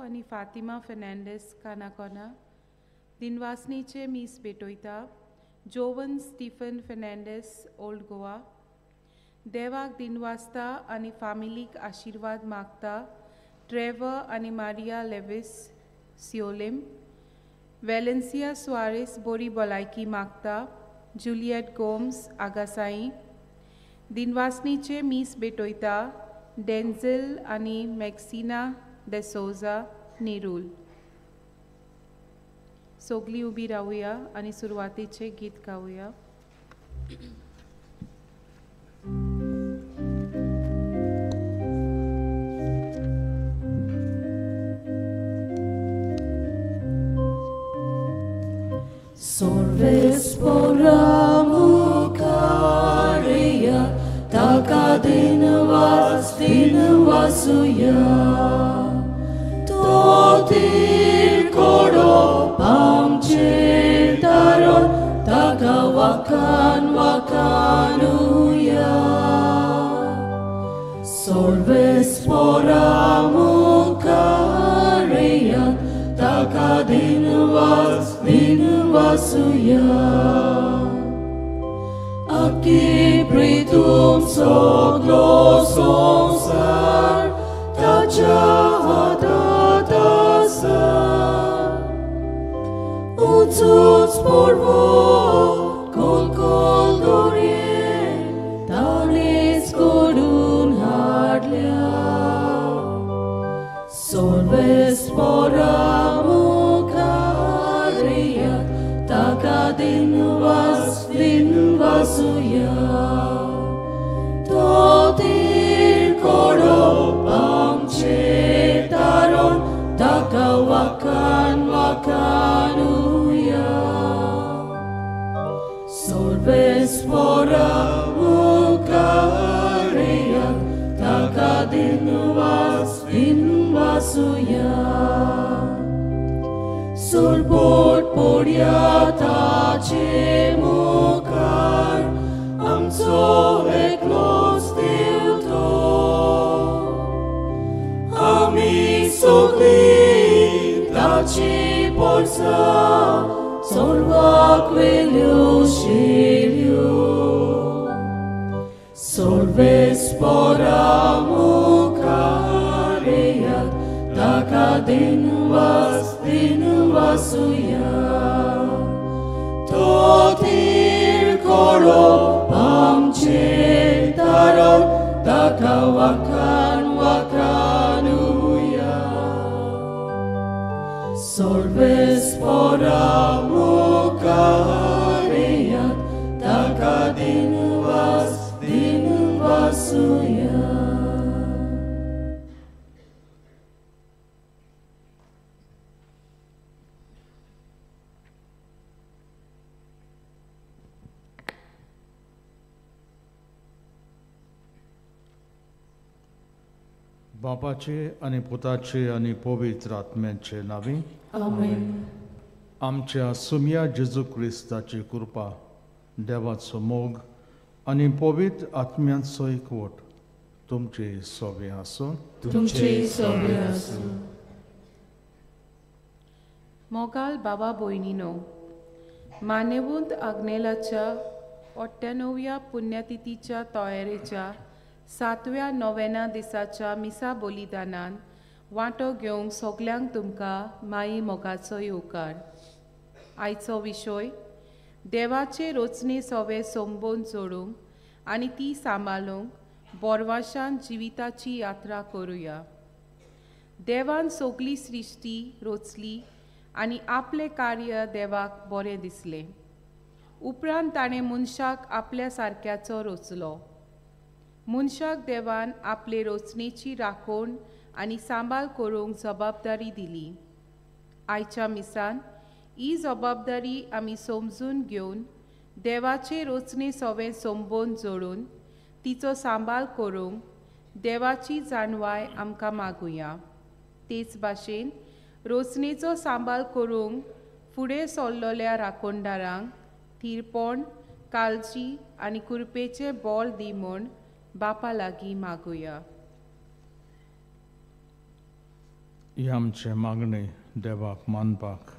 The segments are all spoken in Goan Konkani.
आनी फातिमा फेर्नांडीस कानाकोना दिनवासनीचे मीस भेटयता जोवन स्टीफन फेर्नांडीस ओल्ड गोवा। देवाक दिनवासता आनी फामिलीक आशिर्वाद मागता ट्रेवर आनी Maria Lewis Siolim. Valencia Suarez बोरी भलायकी मागता जुलियट गोम्स आगासाई। दिनवासनीचे मीस भेटयता डेन्झिल आनी मॅक्सिना डेसोजा नेरूल। सगळीं उबी रावया आनी सुरवातेचें गीत गावया। Sorvesporamukareya takadinvas dinvasuya totir koro pamche taron takavakan vakanuya Sorvesporamukareya takadinvas dinvasuya Aki pritum soglo sonsar tacha hatatasa Utsut sporvo kol kol dorie tanis korun hadlia Sorvesporamukareya takadinvas dinvasuya Totir koro pamche taron takavakan vakanuya Sorvesporamukareya takadinvas dinvasuya Surport porya tache mukar amso eklos tilto Ami sogli tache porsa sorvak velio shilio Sorvesporamukareya takadinvas dinvasuya Totir koro pamche taron takavakan vakanuya Sorvesporamukareya takadinvas dinvasuya. बापाचे आनी पुताचे आनी पवित्र आत्म्याचे नांवी आमेन। आमच्या सुम्या जेजू क्रिस्ताची कृपा, देवाचो मोग आनी पवित्र आत्म्याचो एकवट तुमचे सोबे आसूं। तुमचे सोबे आसूं। मोगाल बाबा भयणीनो, मानेवंत आग्नेलाच्या 98व्या पुण्यतिथीच्या तयारेच्या 7व्या नोवेना दिसाच्या मिसा बलिदानान वांटो घेवंक सगल्यांक तुमकां माई मोगाचो येवकार। आयचो विशय देवाचे रोचणे सोवे संबोन जोडूंक आनी ती सांबाळूंक बोरवाशान जिविताची यात्रा करुया। देवान सगली सृश्टी रोचली आनी आपलें कार्य देवाक बरें दिसलें। उपरांत ताणें मनशाक आपल्या सारक्याचो रोचलो। मनशाक देवान आपले रोचणेची राखण आनी सांबाळ करूंक जबाबदारी दिली। आयच्या मिसान ही जबाबदारी आमी समजून घेवन देवाचे रोचणे सोवे संबोन जोडून तिचो सांबाळ करूंक देवाची जाणवाय आमकां मागुया। तेच भाशेन रोचणेचो सांबाळ करूंक फुडें सरलेल्या राखणदारांक थिरपण, काळजी आनी कृपेचें बळ दी म्हूण बापा लागीं मागुया। ही आमचे मागणे देवाक मानपाक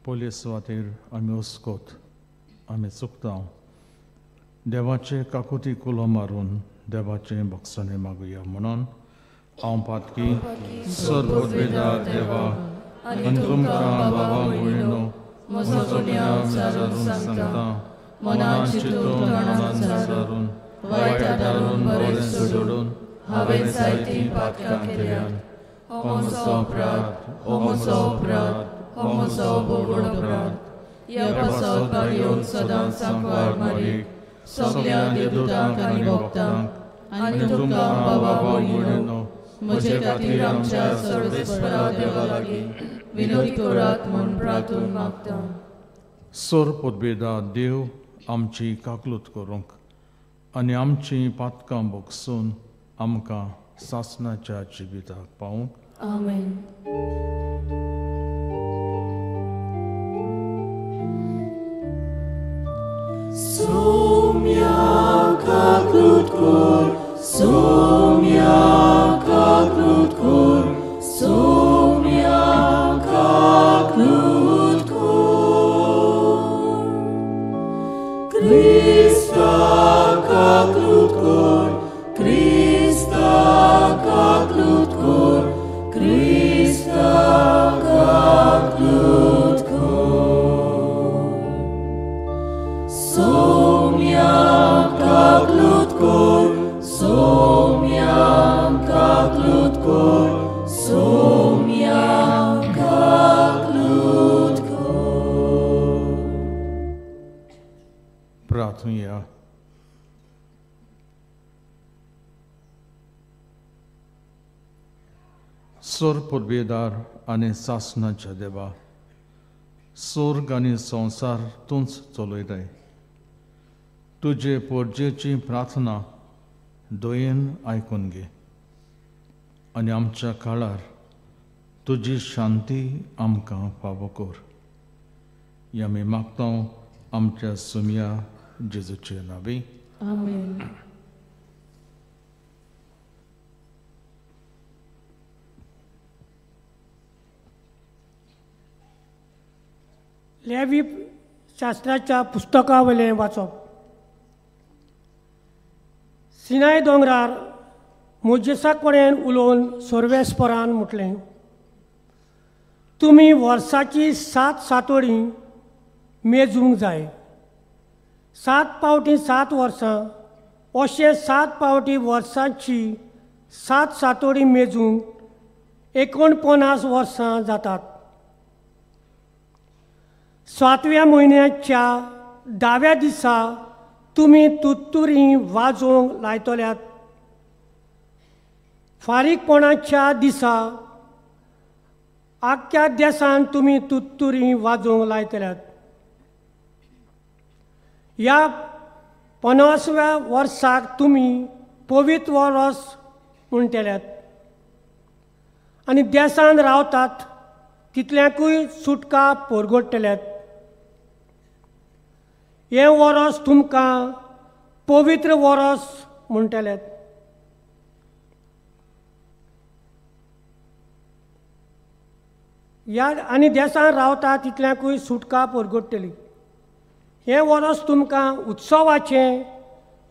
पयले सुवातेर आमी उसकोत आमी चुकता. देवाचे काकुती कुलो मारून देवाचे भोगसणे मागुया म्हणून हांव पातकी सर्वोद्वेदा देवा आनी तुमकां बाबा भयणो म्हजो गुन्यांव विचारून सांगता, मनान चिंतून तोंडान विचारून वायट आदारून बरें सोडून हांवें जायतीं पातकां केल्यात. हो म्हजो अपराध, हो म्हजो अपराध, हो म्हजो भोगण अपराध. ह्या पासत भागयोन सदांच सांकवार मारीक सगल्या देवदूतांक आनी भक्तांक आनी तुमकां बाबा भयणीनो म्हजे खातीर आमच्या सर्वेस्परा देवा लागीं विनोदी करात म्हूण प्रार्थून मागता. सोर पोतबेदा देव आमची काकलूत करूंक आनी आमची पातकां भोगसून आमकां सासणाच्या जिविताक पावूंक. आमेन. सोम्या काकलूत कर, सोम्या काकलूत कर, सोम्या काकलूत कर. क्रिस्ता काकलूत कर, क्रिस्ता काकलूत कर, क्रिस्ता काकलूत कर. सोम्या काकलूत कर, सोम्या काकलूत कर, सोम्या काकलूत कर. प्रार्थुया. सोर पुर्वेदार आनी सासणाच्या देवा, सोर्ग आनी संवसार तूंच चलयताय. तुजे पोरजेची प्रार्थना दयेन आयकून घे आनी आमच्या काळार तुजी शांती आमकां फावो कर. ही आमी मागता आमच्या सुमया जेजूचे नांवी. आमेन. लेवी शास्त्राच्या पुस्तका वयलें वाचप. सिनाय दोंगरार मोजेसा कडेन उलोवन सर्वेस्परान म्हटलें, तुमी वर्साची 7 सातोडी मेजूंक जाय. 7 पावटी 7 वर्सां अशें 7 पावटी वर्साची 7 सातोडी मेजूंक 49 वर्सां जातात. 7व्या म्हयन्याच्या 10व्या दिसा तुमी तुत्तुरी वाजोवंक लायतल्यात. फारीकपणाच्या दिसा आख्ख्या देसान तुमी तुत्तुरी वाजोवंक लायतल्यात. ह्या 50व्या वर्साक तुमी पवित्र वर्स म्हणटल्यात आनी देसान रावतात तितल्यांकूय सुटका परगडटल्यात. हें वरस तुमकां पवित्र वरस म्हणटल्यात. ह्या आनी देसान रावता तितल्यांकूय सुटका परगडटली. हें वरस तुमकां उत्सवाचें.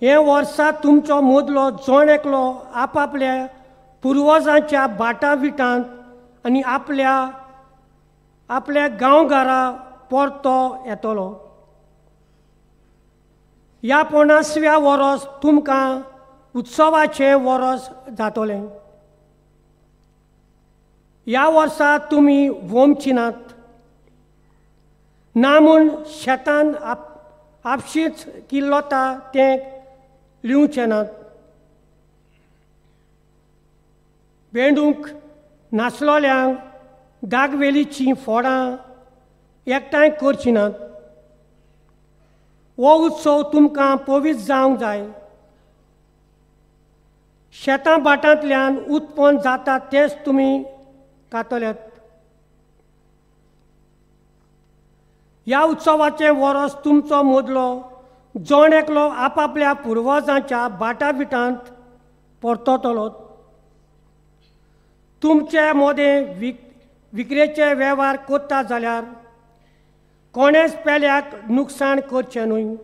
हें वर्सा तुमचो मदलो जण एकलो आपआपल्या पुर्वजांच्या बाटा विटांत आनी आपल्या आपल्या गांवघरा परतो येतलो. ह्या 50व्या वरस तुमकां उत्सवाचें वरस जातलें. ह्या वर्सा तुमी वोमचिनात ना म्हूण शेतान आपशींच किल्लता तें लिवचें नात. बेंडूंक नासलोल्यांक दागवेलीचीं फोडां एकठांय करचीं नात. हो उत्सव तुमकां पवित्र जावंक जाय. शेतां भाटांतल्यान उत्पन्न जाता तेंच तुमी खातल्यात. ह्या उत्सवाचें वरस तुमचो मदलो जण एकलो आपआपल्या पुर्वजांच्या बाटाबिटांत परततलो. तुमचे मोदें विक्रेचे वेव्हार करता जाल्यार कोणेच पेल्याक नुकसाण करचें न्हय.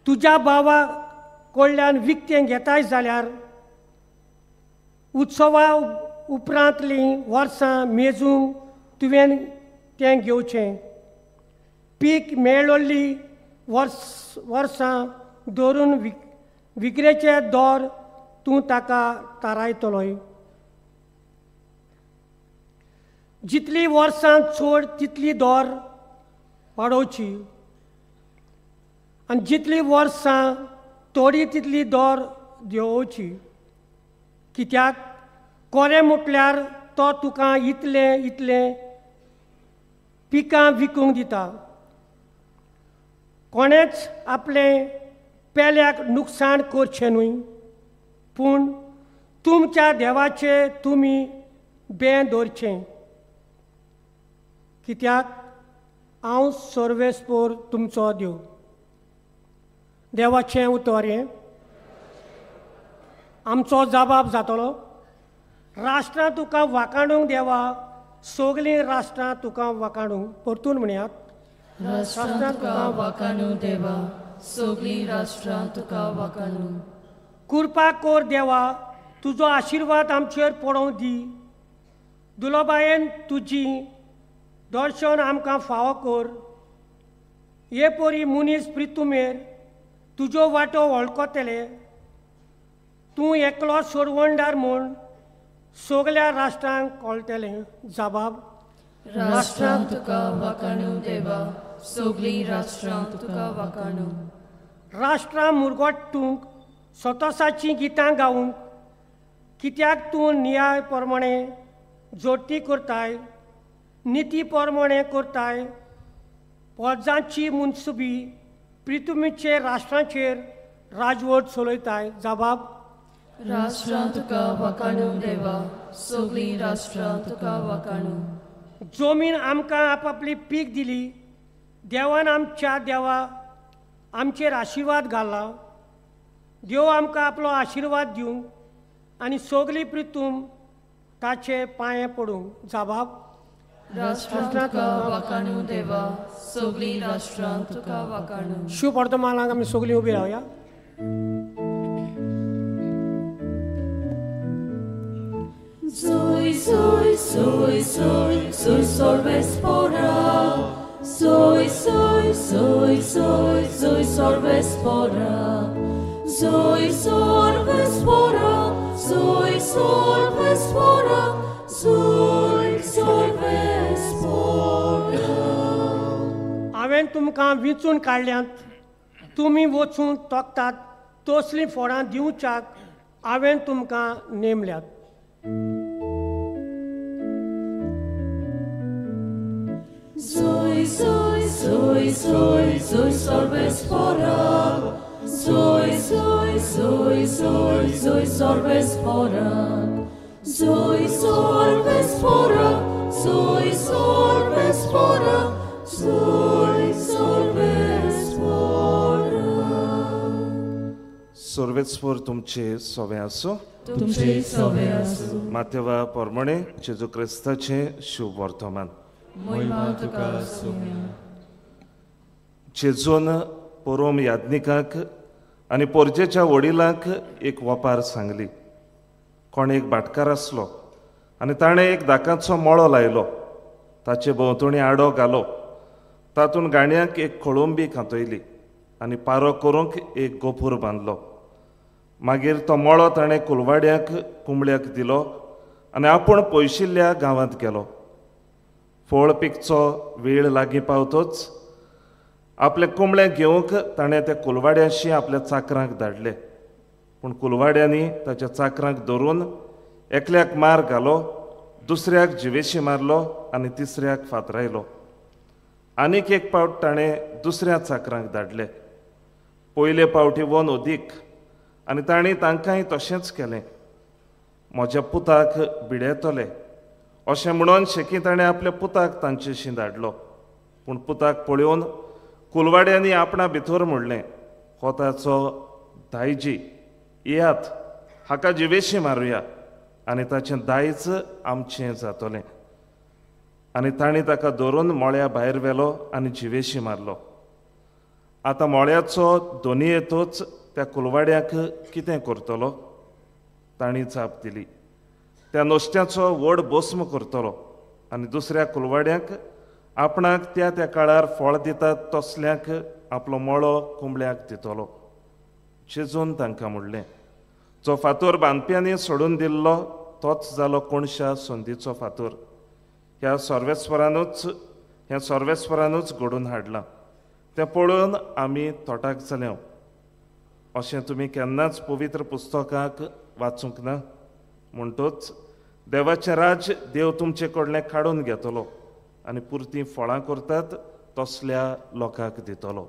तुज्या भावा कडल्यान विकतें घेताय जाल्यार उत्सवा उपरांतलीं वर्सां मेजूंक तुवें तें घेवचें. पीक मेळिल्ली वर्सां धरून विक्रेचे दर तूं ताका थारायतलोय. जितली वर्सां चड तितली दर वाडोवची आनी जितली वर्सां थोडी तितली दर देंवोवची. कित्याक कोरें म्हटल्यार तो तुका इतलें इतलें पिकां विकूंक दिता. कोणेच आपलें पेल्याक नुकसाण करचें न्हय, पूण तुमच्या देवाचें तुमी बें दवरचें. कित्याक हांव सर्वेस्पोर तुमचो देव. देवाचें उतर हें. आमचो जबाब जातलो. राष्ट्रां तुका वाखाणूंक देवा, सगळीं राष्ट्रां तुका वाखाणूंक. परतून म्हणयात, राष्ट्रां तुका वाखाणूं देवा, सगळीं राष्ट्रां तुका वाखाणूं. कृपा कर देवा, तुजो आशिर्वाद आमचेर पडोवं दी. दुलोबायेन तुजी दर्शन आमकां फावो कर. हे परी मनीस प्रितुमेर तुज्यो वाटो वळखतले. तूं एकलो सोडवणदार म्हूण सगल्या राष्ट्रांक कळटलें. जबाब, राष्ट्रां तुका वाखाणूं देवा, सगळीं राष्ट्रां तुका वाखाणूं. राष्ट्रां मुरगट्टूंक सतोसाचीं गितां गावूंक. कित्याक तूं न्याय प्रमाणे जोडटी करताय, निती प्रमाणे करताय. पोरजांची मुनसुबी प्रितुमीचे राष्ट्रांचेर राजवट चलयताय. जबाब, राष्ट्रां तुका वाखाणूं देवा, सगळीं राष्ट्रां तुका वाखाणूं. जमीन आमकां आपापली पीक दिली. देवान आमच्या देवा आमचेर आशिर्वाद घाला. देव आमकां आपलो आशिर्वाद दिवंक आनी सगळी प्रितूम ताचे पांये पडूंक. जबाब, राष्ट्रां तुका वाखाणूं देवा, सगळीं राष्ट्रां तुका वाखाणूं. शुभ वर्तमानाक आमी सगळीं उबी रावया. Soy, soy, soy, soy, soy sorvespora. Soy, soy, soy, soy, soy sorvespora. Soy sorvespora, soy sorvespora, soy sorvespora. हांवें तुमकां विंचून काडल्यात, तुमी वचून तोखतात तसलीं फळां दिवच्याक हांवें तुमकां नेमल्यात. Soy, soy, soy, soy, soy sorvespora. Soy, soy, soy, soy, soy sorvespora. Soy sorvespora, soy sorvespora, soy sorvespora. सर्वेस्पोर तुमचे सोवे आसूं. तुमचे सोवे आसूं. मातेवा प्रमाणे जेजू क्रिस्ताचें शुभ वर्तमान. महिमा तुका सोम्या. जेजून पोरोम याज्ञिकाक आनी पोरजेच्या वडिलांक एक वपार सांगली. कोण एक भाटकार आसलो आनी ताणें एक दाकाचो मळो लायलो. ताचे भोंवतणी आडो घालो. तातूंत गाणयांक एक खोळंबी खातयली आनी पारो करूंक एक गोपूर बांदलो. मागीर तो मळो ताणें कुलवाड्याक कुंबळ्याक दिलो आनी आपूण पयशिल्ल्या गांवांत गेलो. फळ पिकचो वेळ लागीं पावतोच आपले कुंबळे घेवंक ताणें त्या कुलवाड्याशी आपल्या चाकरांक धाडले. पूण कुलवाड्यांनी ताच्या चाकरांक धरून एकल्याक मार घालो, दुसऱ्याक जिवेशी मारलो आनी तिसऱ्याक फातरायलो. आनीक एक पावट ताणें दुसऱ्या चाकरांक धाडले. पयले पावटी वन अदीक आनी तांणी तांकांय तशेंच केलें. म्हज्या पुताक भिडेतले अशें म्हणून शेकी ताणें आपल्या पुताक तांचेशी धाडलो. पूण पुताक पळोवन कुलवाड्यांनी आपणा भितर म्हणलें, हो ताचो दायजी, येयात हाका जिवेशी मारुया आनी ताचें दायज आमचें जातलें. आनी तांणी ताका धरून मळ्या भायर व्हेलो आनी जिवेशी मारलो. आतां मळ्याचो दोनी येतोच त्या कुलवाड्याक कितें करतलो? तांणी जाप दिली, त्या नुस्त्याचो व्हड भस्म करतलो आनी दुसऱ्या कुलवाड्याक आपणाक त्या त्या काळार फळ दितात तसल्यांक आपलो मळो कुंबळ्याक दितलो. जेजून तांकां म्हणलें, जो फातोर बांदप्यांनी सोडून दिल्लो तोच जालो कोणशा संदीचो फातोर. ह्या सर्वेस्वरानूच घडोवन हाडलां, तें पळोवन आमी तोटाक जाले. अशें तुमी केन्नाच पवित्र पुस्तकाक वाचूंक ना? म्हणटच देवाचें राज्य देव तुमचे कडलें काडून घेतलो आनी पुरतीं फळां करतात तसल्या लोकांक दितलो.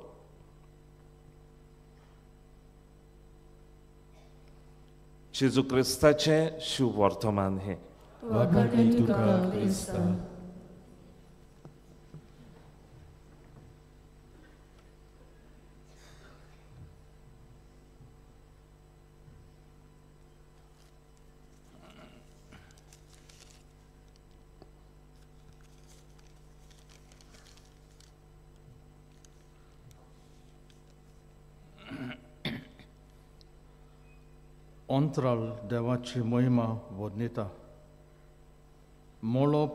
जेजू क्रिस्ताचें शुभवर्तमान हें. अंतराळ देवाची महिमा वर्णिता, मोळप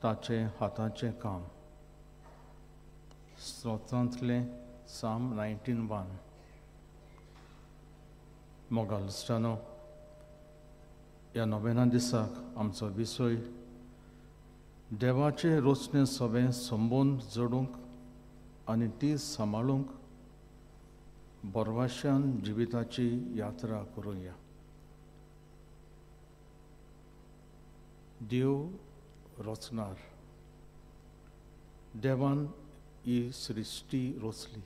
ताचें हाताचें काम. स्तोत्रांतलें साम 19:1. मोगालस्टानो, ह्या नोवेना दिसाक आमचो विशय देवाचे रोचणे सवें संबंद जोडूंक आनी ती सांबाळूंक बरवाशान जिविताची यात्रा करुया. देव रचणार, देवान ही सृश्टी रचली.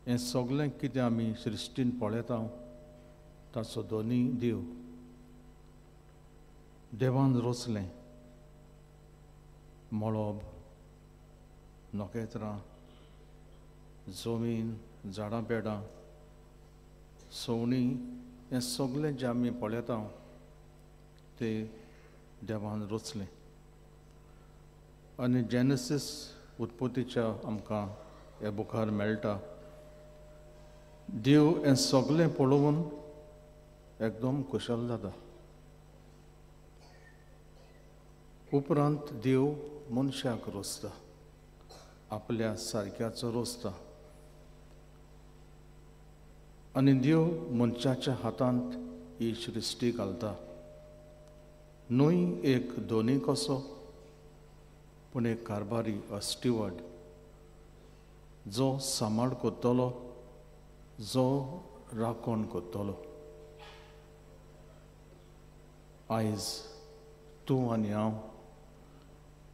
हें सगळें कितें आमी सृश्टीन पळयता ताचो दोनी देव. देवान रचलें मळब, नखेत्रां, जमीन, झाडां पेडां, सवणीं, हें सगळें जें आमी पळयता ते देवान रचलें. आनी जेनेसीस उत्पत्तीच्या आमकां हे बुकार मेळटा, देव हें सगळें पळोवन एकदम खुशाल जाता. उपरांत देव मनशाक रोसता, आपल्या सारक्याचो रोसता आनी देव मनशाच्या हातांत ही सृश्टी घालता. न्हय एक दोनी कसो, पूण एक कारभारी, अ स्टिवर्ड, जो सांबाळ करतलो, जो राखण करतलो. आयज तूं आनी हांव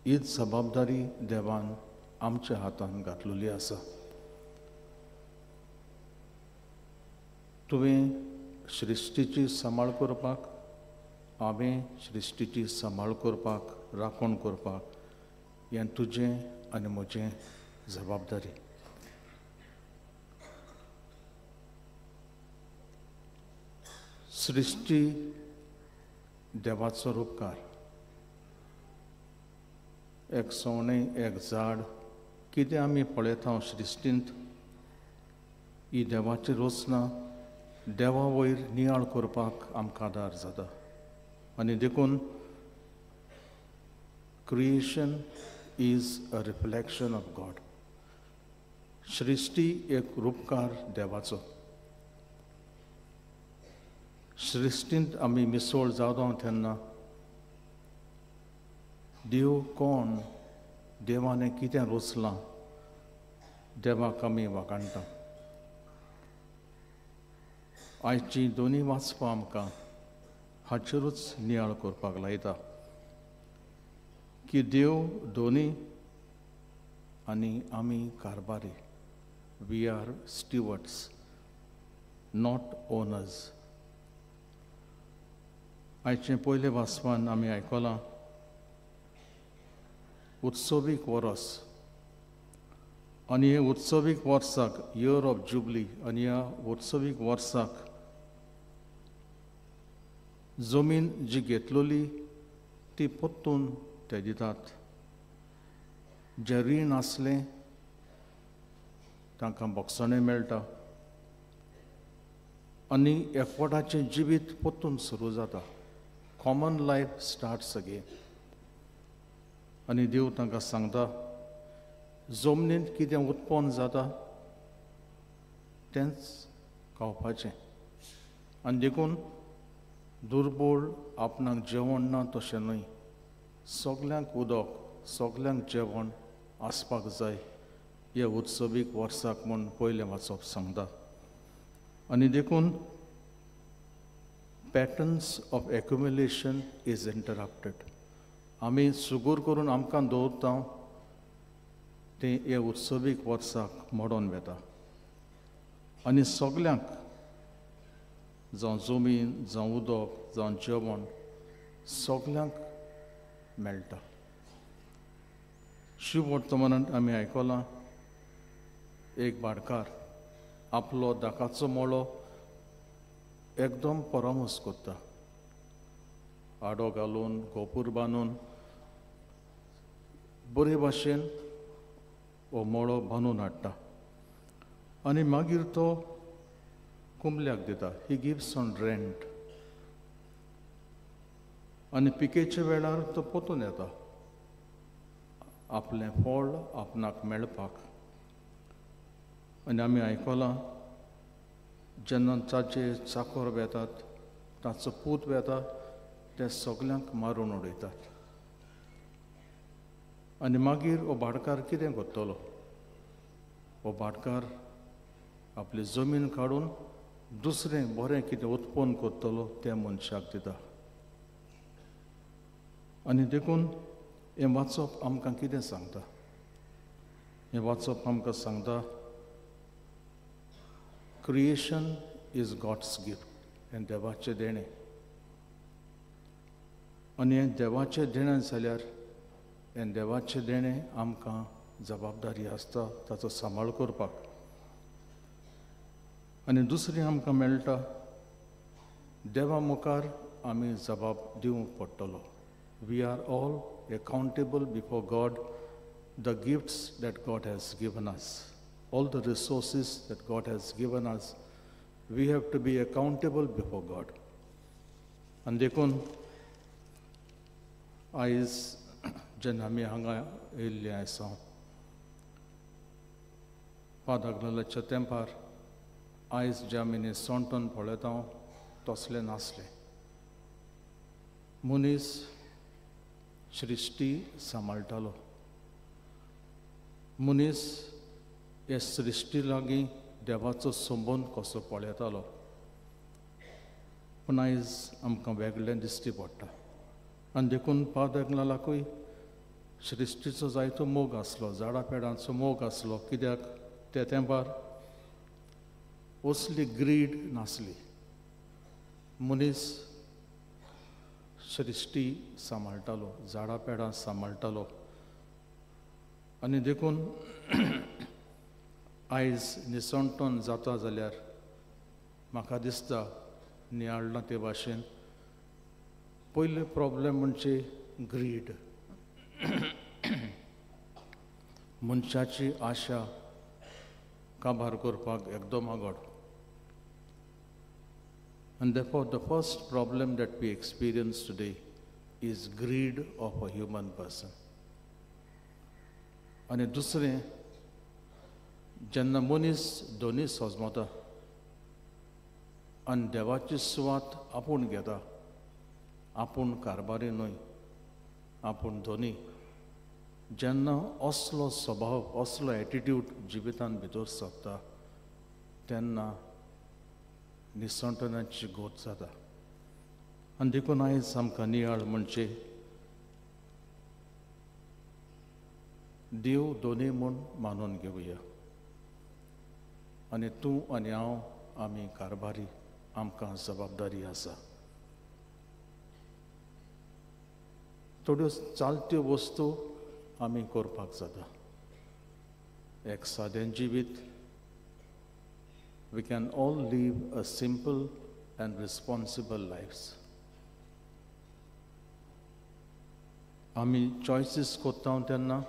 हीच जबाबदारी देवान आमच्या हातांत घातलेली आसा. तुवें सृश्टीची सांबाळ करपाक, हांवें सृश्टीची सांबाळ करपाक, राखण करपाक, हें तुजें आनी म्हजें जबाबदारी. सृश्टी देवाचो रुपकार. एक सवणें, एक झाड, कितें आमी पळयता सृश्टींत, ही देवाची रचना देवा वयर नियाळ करपाक आमकां आदार जाता. आनी देखून creation is a reflection of God. सृश्टी एक रुपकार देवाचो. सृश्टींत आमी मिसळ जाता तेन्ना देव कोण, देवाने कितें रचलां, देवाक आमी वाखाणटा. आयची दोनी वाचपां आमकां हाचेरूच नियाळ करपाक लायता की देव दोनी आनी आमी कारभारी. We are stewards, not owners. आयचें पयलें वाचपान आमी आयकलां उत्सवीक वरस, आनी हे उत्सवीक वर्साक इयर ऑफ जुबली, आनी ह्या उत्सवीक वर्साक जमीन जी घेतलोली ती परतून ते दितात. जें रीण आसलें तांकां बोगसणें मेळटा आनी एकवटाचें जिवीत परतून सुरू जाता. Common life starts again. आनी देव तांकां सांगता जमनींत कितें उत्पन्न जाता तेंच खावपाचें. आनी देखून दुर्बळ आपणाक जेवण ना तशें न्हय, सगल्यांक उदक सगल्यांक जेवण आसपाक जाय हे उत्सवीक वर्साक म्हूण पयलें वाचप सांगता. आनी देखून patterns of accumulation is interrupted. आमी सुगूर करून आमकां दवरता तें हे उत्सवीक वर्साक मोडोन वेता. आनी सगल्यांक जावं जमीन जावं उदक जावं जेवण सगल्यांक मेळटा. शिववर्तमानांत आमी आयकलां एक भाटकार आपलो दाकाचो मळो एकदम परामर्श करता, आडो घालून गोपूर बांदून बरे भाशेन हो मळो बांदून हाडटा आनी मागीर तो कुंबल्याक दिता. He gives on rent. आनी पिकेच्या वेळार तो पोतून येता आपलें फळ आपणाक मेळपाक. आनी आमी आयकलां जेन्ना ताचे चाकोर वेतात ताचो पूत वेता ते सगल्यांक मारून उडयतात. आनी मागीर हो भाटकार कितें करतलो? हो भाटकार आपली जमीन काडून दुसरें बरें कितें उत्पन्न करतलो तें मनशाक दिता. आनी देखून हें वाचप आमकां कितें सांगता? हें वाचप आमकां सांगता क्रिएशन is God's gift. हें देवाचें देणें. आनी हें देवाचें देणें जाल्यार हें देवाचें देणें आमकां जबाबदारी आसता ताचो सांबाळ करपाक. आनी दुसरें आमकां मेळटा देवा मुखार आमी जबाब दिवंक पडटलो. We are all accountable before God the gifts that God has given us, all the resources that God has given us, we have to be accountable before God. आनी देखून आयज जेन्ना आमी हांगा येयल्ले आसा पादागलाच्या तेंपार आयज जे आमी निसणटून पळयता तसलें नासलें. मनीस सृश्टी सांबाळटालो. मनीस हे सृश्टी लागीं देवाचो संबंद कसो पळयतालो. पूण आयज आमकां वेगळें दिश्टी पडटा. आनी देखून पादगलाकूय सृश्टीचो जायतो मोग आसलो, झाडां पेडांचो मोग आसलो. कित्याक त्या तेंपार असली ग्रीड नासली. मनीस सृश्टी सांबाळटालो, झाडां पेडां सांबाळटालो. आनी देखून आयज निसणटोन जाता जाल्यार म्हाका दिसता नियाळ्ळां ते भाशेन पयलें प्रॉब्लम म्हणजे ग्रीड. मनशाची आशा काबार करपाक एकदम आगड. And therefore, the first problem that we experience today is greed of a human person. आनी दुसरें जेन्ना मनीस दोनी सजमता आनी देवाची सुवात आपूण घेता, आपूण कारभारी न्हय, आपूण धनी, जेन्ना असलो स्वभाव असलो एटिट्यूड जिवितान भितर सरता तेन्ना निसणटनाची गोत जाता. आनी देखून आयज आमकां नियाळ म्हणजे देव दोनी म्हूण मानून घेवया आनी तूं आनी हांव आमी कारभारी, आमकां जबाबदारी आसा. थोड्यो चालत्यो वस्तू आमी करपाक जाता. एक सादें जिवीत, we can all live a simple and responsible lives. आमी चॉयसीस कोत्ता तेन्ना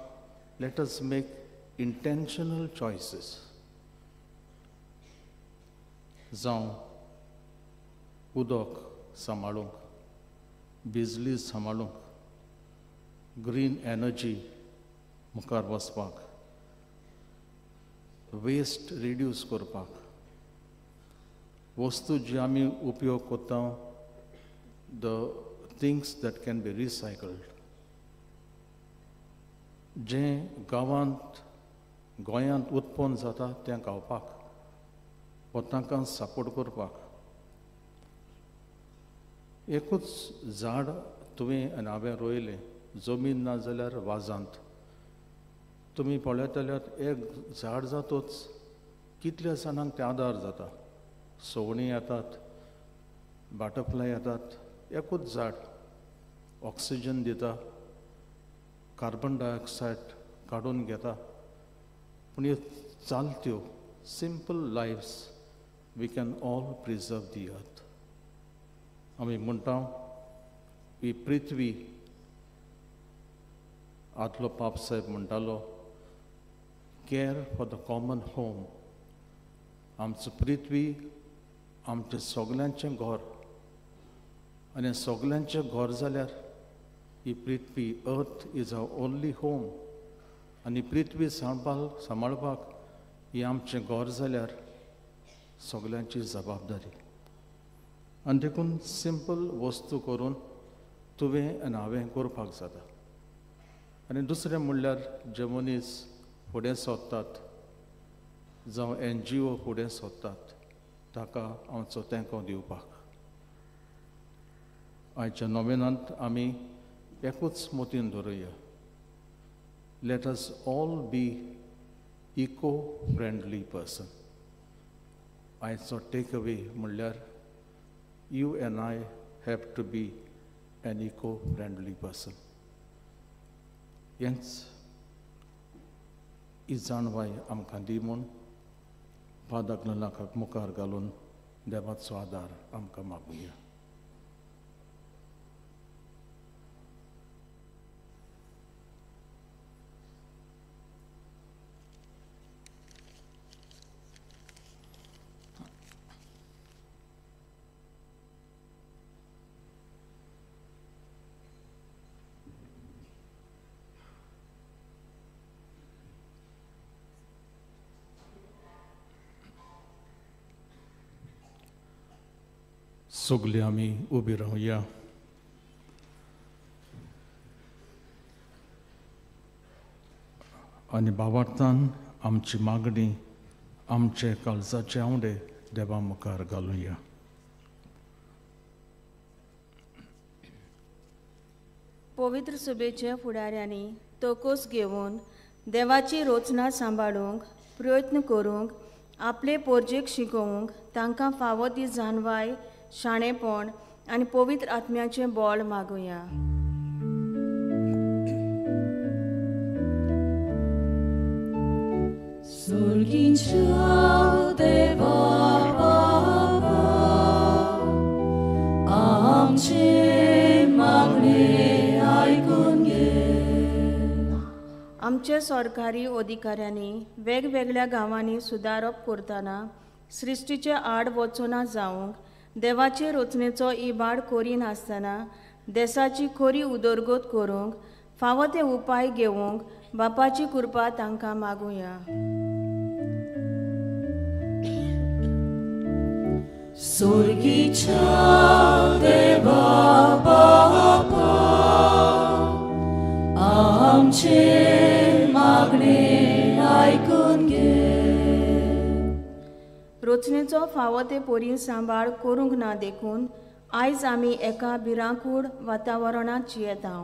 let us make intentional choices. जावं उदक सांबाळूंक, बिजली सांबाळूंक, ग्रीन एनर्जी मुखार वचपाक, वेस्ट रिड्यूस करपाक, वस्तू जी आमी उपयोग करता the things that can be recycled, जें गांवांत गोंयांत उत्पन्न जाता तें खावपाक वा तांकां सपोर्ट करपाक. एकूच झाड तुवें आनी हांवें रोयलें, जमीन ना जाल्यार वाजांत तुमी पळयत जाल्यार एक झाड जातूच कितल्या जाणांक तें आदार जाता. सवणीं येतात, बटरफ्लाय येतात, एकूच झाड ऑक्सिजन दिता, कार्बन डायऑक्सायड काडून घेता. पूण ह्यो चालत्यो simple lives we can all preserve the earth. आमी म्हणटा ही पृथ्वी, आदलो पाप साहेब म्हणटालो care for the common home. आमचो पृथ्वी आमचें सगल्यांचें घर, आनी सगल्यांचें घर जाल्यार ही पृथ्वी, earth is our only home. आनी पृथ्वी सांबाळपाक ही आमचें घर जाल्यार सगल्यांची जबाबदारी. आनी देखून सिंपल वस्तू करून तुवें आनी हांवें करपाक जाता. आनी दुसरें म्हणल्यार जे मनीस फुडें सोदतात जावं NGO फुडें सोदतात ताका आमचो तेंको दिवपाक. आयच्या नोवेनांत आमी एकूच मोतीन धरुया, let us all be eco friendly person. आयचो टेक अवे म्हणल्यार you and I have to be an eco friendly person. हेंच ही जाणवाय आमकां दी म्हूण फादर नाकाक मुखार घालून देवाचो आदार आमकां मागुया. सगळीं आमी उबी रावया. आनी बाबार्थान आमची मागणी, आमचे काळजाचे आंवडे देवा मुखार घालुया. पवित्र सभेच्या फुडाऱ्यांनी तोकोस घेवन देवाची रचना सांबाळूंक प्रयत्न करूंक, आपले पोरजेक शिकोवंक तांकां फावो ती जाणवाय, शाणेपण आनी पवित्र आत्म्याचें बळ मागुया. सुर्गींच्या देवा बाबा, आमचें मागणें आयकून घे. आमचे सरकारी अधिकाऱ्यांनी वेगवेगळ्या गांवांनी सुदारप करतना सृश्टीचे आड वचना जावंक, देवाचे रचनेचो इबाड करिनासतना देसाची खरी उदरगत करूंक फावो ते उपाय घेवंक बापाची कृपा तांकां मागुया. सुर्गीच्या देवा बापा, आमचें मागणें आयकून घे. रचनेचो फावो ते परी सांबाळ करूंक ना देखून आयज आमी एका भिरांकूळ वातावरणांत जियेता.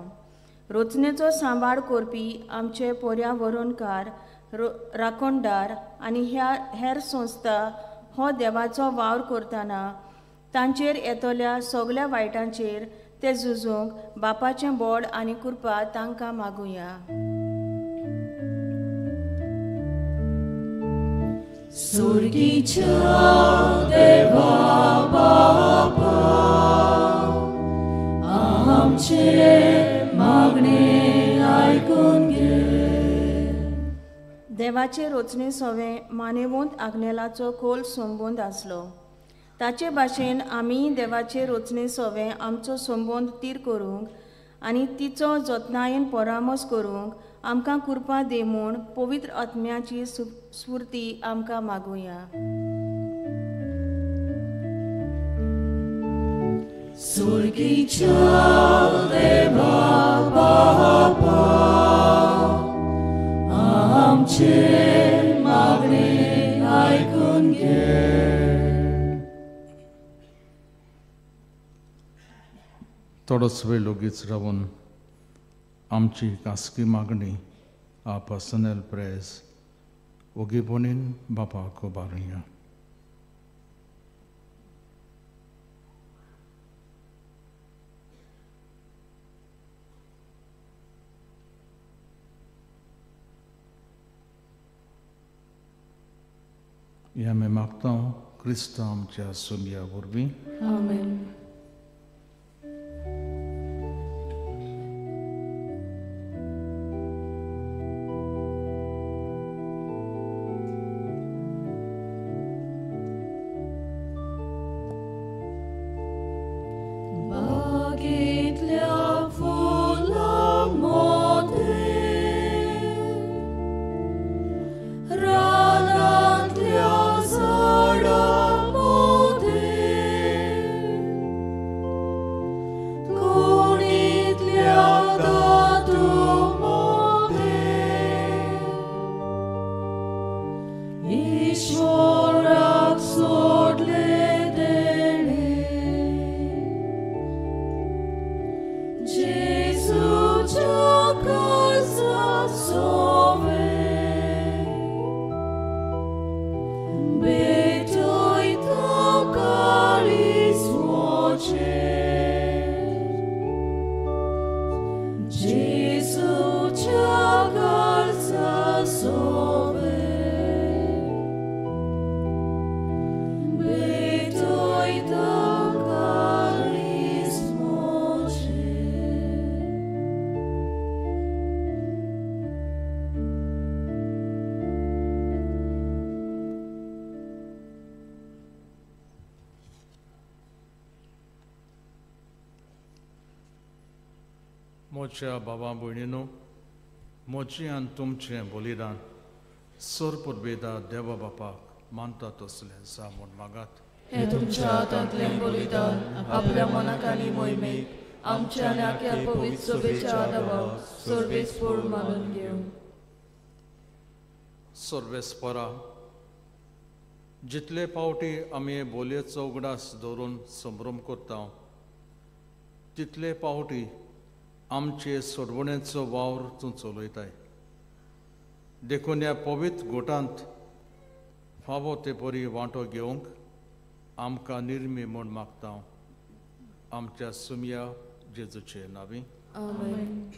रचनेचो सांबाळ करपी आमचे पर्यावरणकार, राखणदार आनी ह्या हेर संस्था हो देवाचो वावर करतना तांचेर येतल्या सगल्या वायटांचेर ते झुजूंक बापाचें बळ आनी कृपा तांकां मागुया. सुर्गीच्या देवा बापा, आमचे मागणे आयकून घे. देवाचे रोचणे सोवे मानेवंत आग्नेलाचो खोल संबंद आसलो. ताचे भाशेन आमी देवाचे रोचणे सोवे आमचो संबंद तीर करूंक आनी तिचो जतनायेन परामर्श करूंक आमकां कृपा दी म्हूण पवित्र आत्म्याची स्फूर्ती आमकां मागुया. सुर्गीच्या देवा बापा, आमचे मागणे आयकून घे. थोडोच वेळ ओगीच रावन आमची खासगी मागणी आ पर्सनल प्रेयर्स ओगीपणीन बापाक उबारुया. ह्या आमी मागता क्रिस्तांव आमच्या सुमया वरवीं. आमेन. म्हज्या बाबा भयणीनो, म्हजें आनी तुमचें बलिदान सर पुर्वेदा देवा बापाक मानता तसलें जा म्हूण मागात. हें तुमच्या हातांतलें बलिदान आपल्या मनाक आनी मोहिमेक आमच्या आनी आख्या पवित्र सभेच्या आदावाक सर्वेस्पोर मानून घेवं. सर्वेस्परा, जितले फावटी आमी बोलयेचो उगडास दवरून संभ्रम करता तितले फावटी आमचे सोडवणेचो वावर तूं चलयताय. देखून ह्या पवित्र गोटांत फावो ते परी वांटो घेवंक आमकां निर्मी म्हूण मागता. आमच्या सुमया जेजूचे नांवी. आमेन.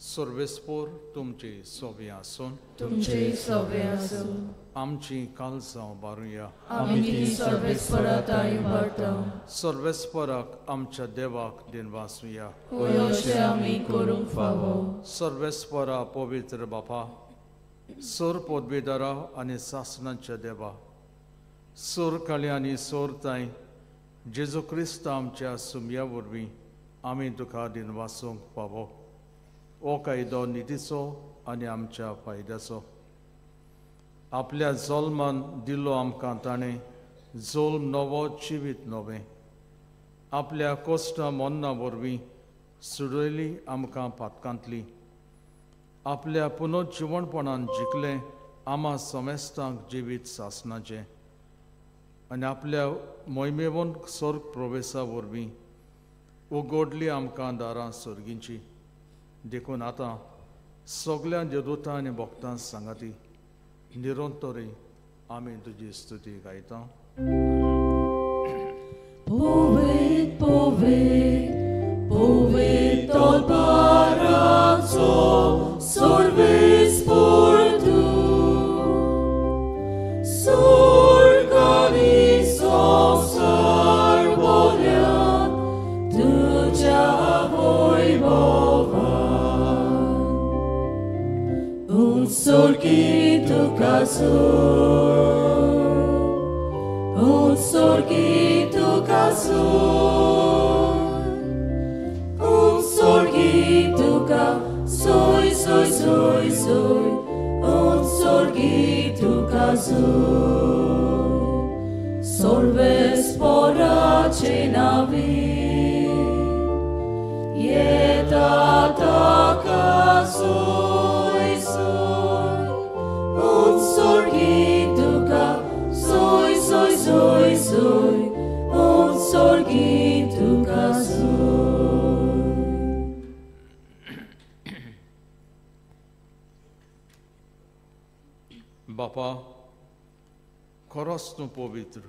सर्वेस्पोर तुमची सोबी आसून तुमची सोबी आसून आमची कालसां बारुया. आमी ती सर्वेस्परा ताई उबारता. सर्वेस्पराक आमच्या देवाक दिनवासुया. होय अशें आमी करूंक फावो. सर्वेस्परा पवित्र बापा, सोर पदवीदारा आनी सासणाच्या देवा, सोर काळी आनी सोर ताई जेजू क्रिस्त आमच्या सुमया वरवीं आमी तुका दिनवासूंक फावो. हो कायदो नितीचो आनी आमच्या फायद्याचो. आपल्या जल्मान दिलो आमकां ताणें जल्म नवो जिवीत नवें. आपल्या कश्टां मन्ना वरवीं सुडयली आमकां पातकांतली. आपल्या पुनर्जिवणपणान जिखलें आमा समेस्तांक जिवीत सासणाचें आनी आपल्या मोहिमेवन स्वर्ग प्रवेशा वरवीं उगडली आमकां दारां सर्गींची. देखून आतां सगळ्या देवदूतां आनी भक्तां सांगाती निरंतरी आमी तुजी स्तुती गायता. पवित्र पवित्र पवित्र तलवाराचो सर्वेस्पोर तूं, स्वर्ग आनी zoy, un sorgi tuka zoy, un sorgi tuka zoy zoy zoy zoy, un sorgi tuka zoy, solves porace navi, yeta taka zoy zoy, un sorgi tuka zoy zoy zoy zoy, un sorgi tuka zoy. बापा, खरोच तूं पवित्र,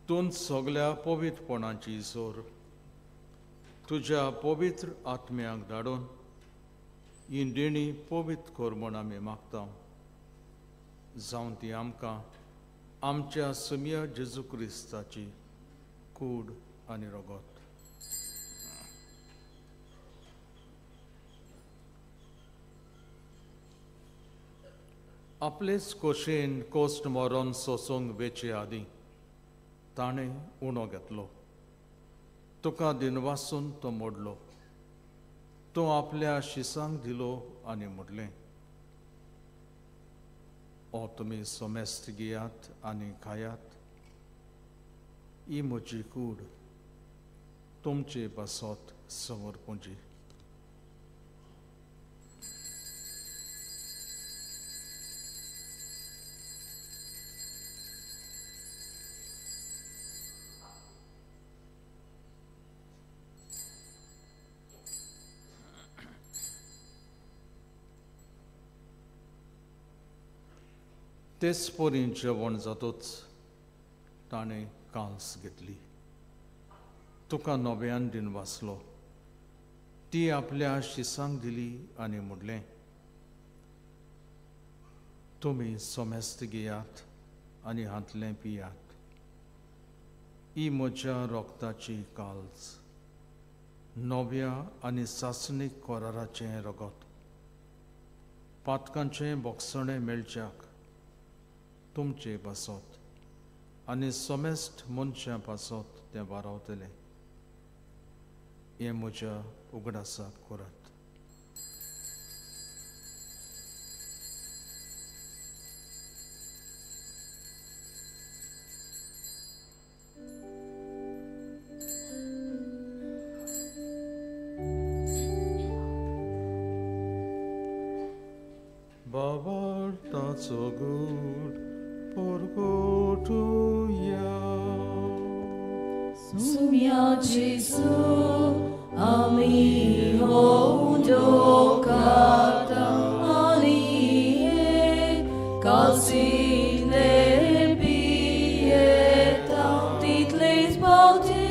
तूं सगल्या पवित्रपणाची जोर. तुज्या पवित्र आत्म्याक धाडून ही देणी पवित्र कर म्हूण आमी मागता. जावं ती आमकां आमच्या सुम्या जेजू क्रिस्ताची कूड आनी रगत. आपलेच कोशेन कोस्ट मरोन सोसूंक वेचे आदीं ताणें उणो घेतलो. तुका दिनवासून तो मोडलो. तो आपल्या शिसांक दिलो आनी म्हणलें, ओ तुमी सोमेस्त घेयात आनी खायात, ही म्हजी कूड तुमचे पासत समर्पुंची. तेच परी जेवण जातूच ताणें कांस घेतली. तुका नव्यान दिनवासलो. ती आपल्या शिसांक दिली आनी म्हणलें, तुमी सोमेस्त घेयात आनी हांतलें पियात. ही म्हज्या रोगताची काल्स, नव्या आनी सासणीक कराराचें रगत. पातकांचें बोगसणें मेळच्याक तुमचे पासत आनी सोमेस्त मनशां पासत तें वारावतलें. हें म्हज्या उगडासाक करात. बाबार्ताचो गूढ परगटुया. Sumia Jesu, ami hondo kata ani kalsine pieta titles bauti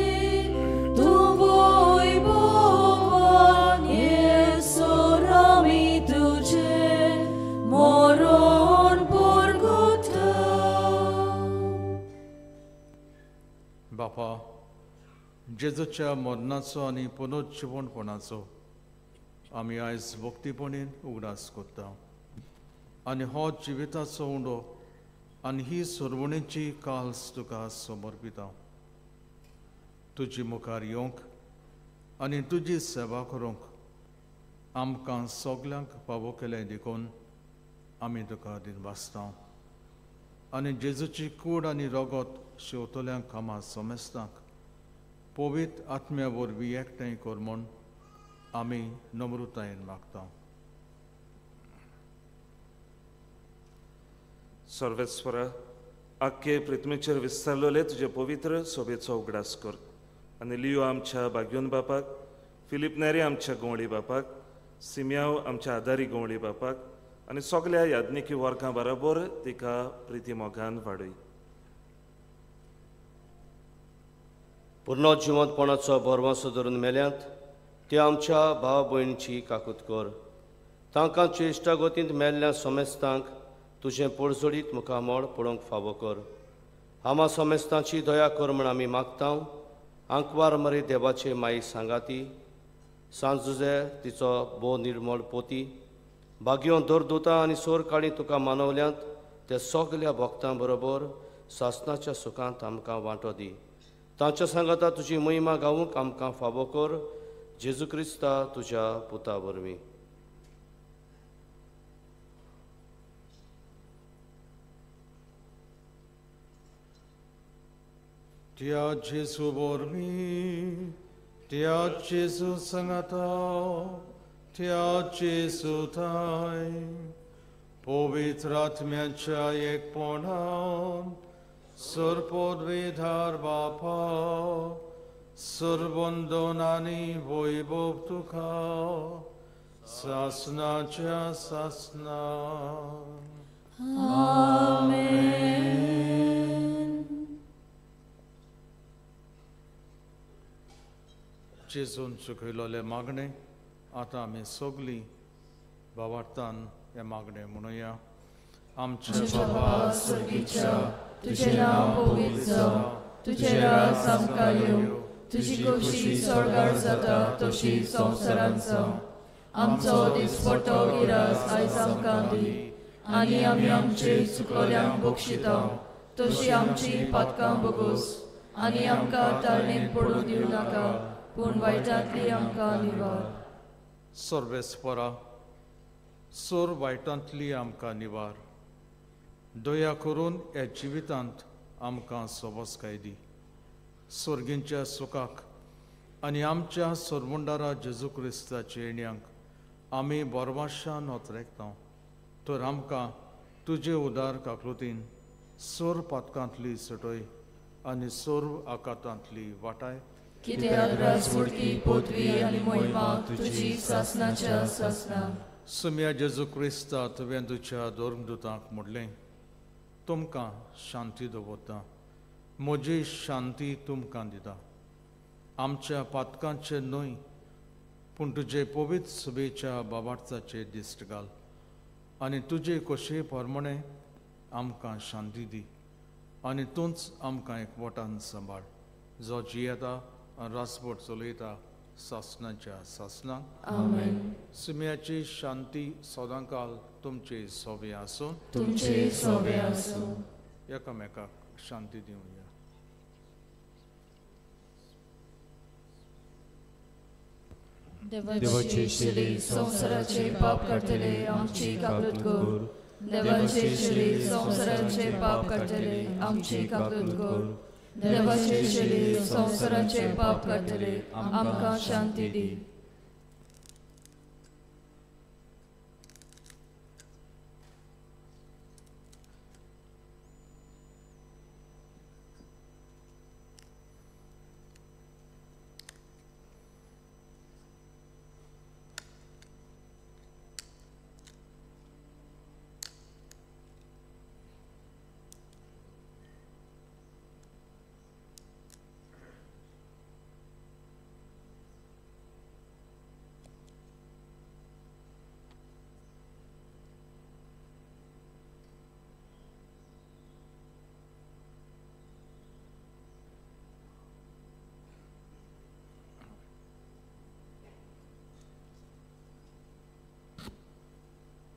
tu voi bovan yesorami tuce moron porgota. बापा, जेजूच्या मरणाचो आनी पुनर्जिवणपणाचो आमी आयज भक्तीपणीन उगडास करता आनी हो जिविताचो उंडो आनी ही सर्वणेची काल्स तुका समर्पिता. तुजी मुखार येवंक आनी तुजी सेवा करूंक आमकां सगल्यांक फावो केलें देखून आमी तुका दिनवासता. आनी जेजूची कूड आनी रगत शेवतल्यांक कामां समेस्तांक पवित्र आत्म्या वरवीं एकठांय कर म्हूण आमी नम्रतायेन मागता. सर्वेस्वरा, आख्खे पृथ्वीचेर विस्तारलेले तुजे पवित्र सोबेचो उगडास कर आनी लियो आमच्या बाग्योन बापाक, फिलीप नेरी आमच्या गवळी बापाक, सिम्याव आमच्या आदारी गवळी बापाक आनी सगल्या याज्ञिकी वर्गां बरोबर तिका प्रिती मोगान वाडय. पूर्ण जिवंतपणाचो भरवंसो धरून मेल्यांत ते आमच्या भाव भयणीची काकूत कर. तांकां चेश्टागतींत मेल्ल्या समेस्तांक तुजें पोडजोडीत मुखामळ पळोवंक फावो कर. आमा समेस्तांची दया कर म्हण आमी मागता. आंकवार मरे देवाचे माई सांगाती, सांजुजे तिचो भोव निर्मळ पोती, भाग्यों दर दुता आनी सोर काळी तुका मानवल्यांत त्या सगल्या भक्तां बरोबर सासनाच्या सुखांत आमकां वांटो दी. तांच्या सांगाता तुजी महिमा गावूंक आमकां फावो कर, जेजू क्रिस्ता तुज्या पुता वरवीं. त्या जेजू वरवीं, त्या जेजू सांगाता, त्या जेजू थाय पवित्र आत्म्याच्या एकपणान सर्वपदवीधार बापा सर्वंदन आनी वैभव तुका सासनाच्या सासना. आमेन. जेजून चुकयलोले मागणे आतां आमी सगळीं भावार्थान हें मागणें म्हणुया. आमच्या बाबा स्वर्गीच्या, तुजें नांव पवित्र जावं, तुजें राज आमकां येवं, तुजी खोशी स्वर्गार जाता तशी संवसारांत जावं. आमचो दिसपट्टो गिरास आयज आमकां दी, आनी आमी आमचे चुकलोल्यांक बक्षिता तशी आमची पातकां बगोस, आनी आमकां ताळणेंत पडूं दिवं नाका, पूण वायटांतली आमकां निवार. सर्वेस्परा, सोर वायटांतली आमकां निवार. दया करून ह्या जिवितांत आमकां सोबसकाय दी. स्वर्गींच्या सुखाक आनी आमच्या सोरमुंडारा जेजू क्रिस्ताच्या येण्यांक आमी बोरवाशान ओतरेकता, तर आमकां तुजे उदार काकृतीन सोर पातकांतली सटय आनी सोर आकातांतली वाटाय. कित्याक राजवडकी पदवी आनी महिमा तुजी सासनाच्या सासना. सुम्या जेजू क्रिस्ता, तुवें तुज्या धर्मदूतांक म्हणलें, तुमकां शांती दवरता, म्हजी शांती तुमकां दिता. आमच्या पातकांचे न्हय, पूण तुजे पवित्र सभेच्या बाबार्थाचे दिश्ट घाल आनी तुजे खोशये प्रमाणे आमकां शांती दी, आनी तूंच आमकां एकवटान सांबाळ, जो जियेता आनी रासभर चलयता सासनाच्या सासनाक. आमेन. सुम्याची शांती सदांकाल तुमचे सोबे आसूं, तुमचे सोबे आसूं. एकामेकाक शांती दिवया. देवाचे शिली संवसाराचे पाप काडटले आमची काकूत कर. देवाचे शिली संवसाराचे पाप काडटले आमची काकूत कर. देवाचे शिली संवसाराचे पाप काडटले आमकां शांती दी.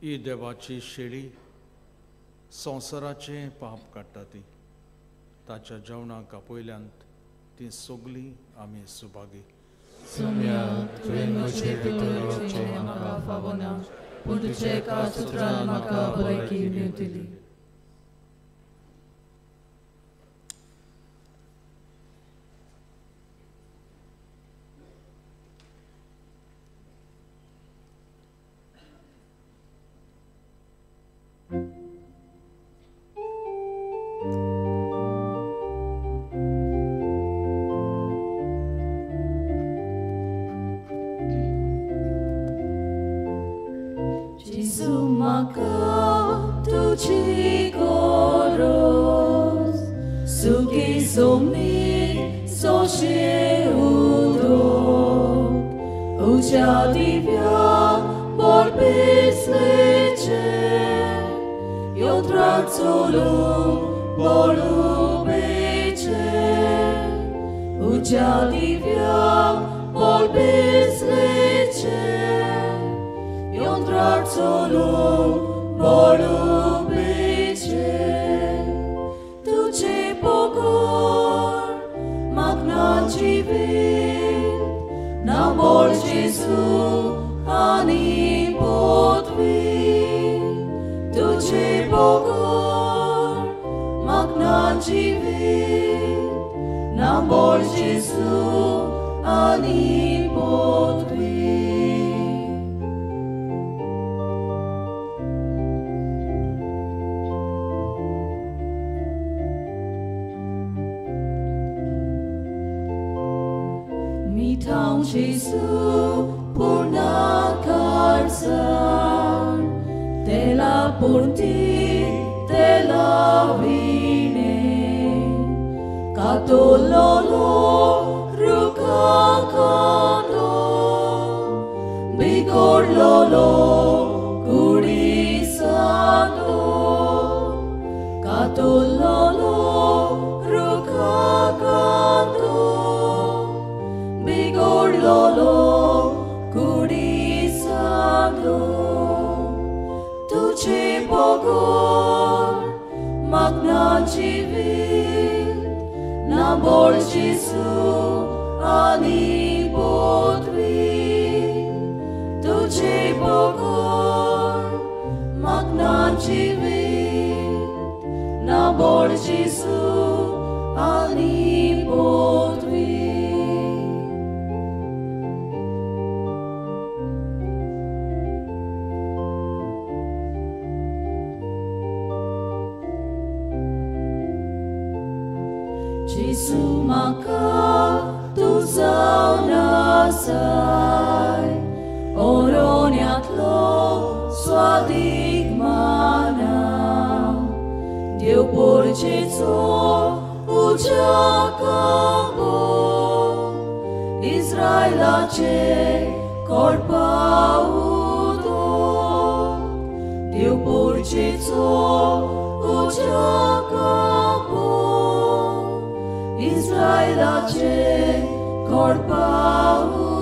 ही देवाची शेळी संवसाराचें पाप काडटा ती, ताच्या जेवणाक आपयल्यान ती सगळीं आमी सुभागी. सुम्या, तुवें म्हजे भितर येवचें म्हाका फावना, पूण तुज्या एका सुत्रान म्हाका भलायकी मेळटली. Solo, bolu, bece. बोल जेजू आनी पोतवी तुझे बगर म्हाका ना जिवीत ना बोल जेजू आनी पोतवी. Mitão Jesu purna karsan te la purti te la vine katololo rukakando bigorlolo kurisando katololo rukakando bigorlolo kurisando. Tuche bogor magna jivit na bol Jesu ani potvi. Tuche bogor magna jivit na bol Jesu ani potvi. Jesu maka tu zaunasai oroniatlo swadigmana Deu porcețo uceacambo Israelace corpaudo Deu porcețo uceacambo Israelace corpaudo.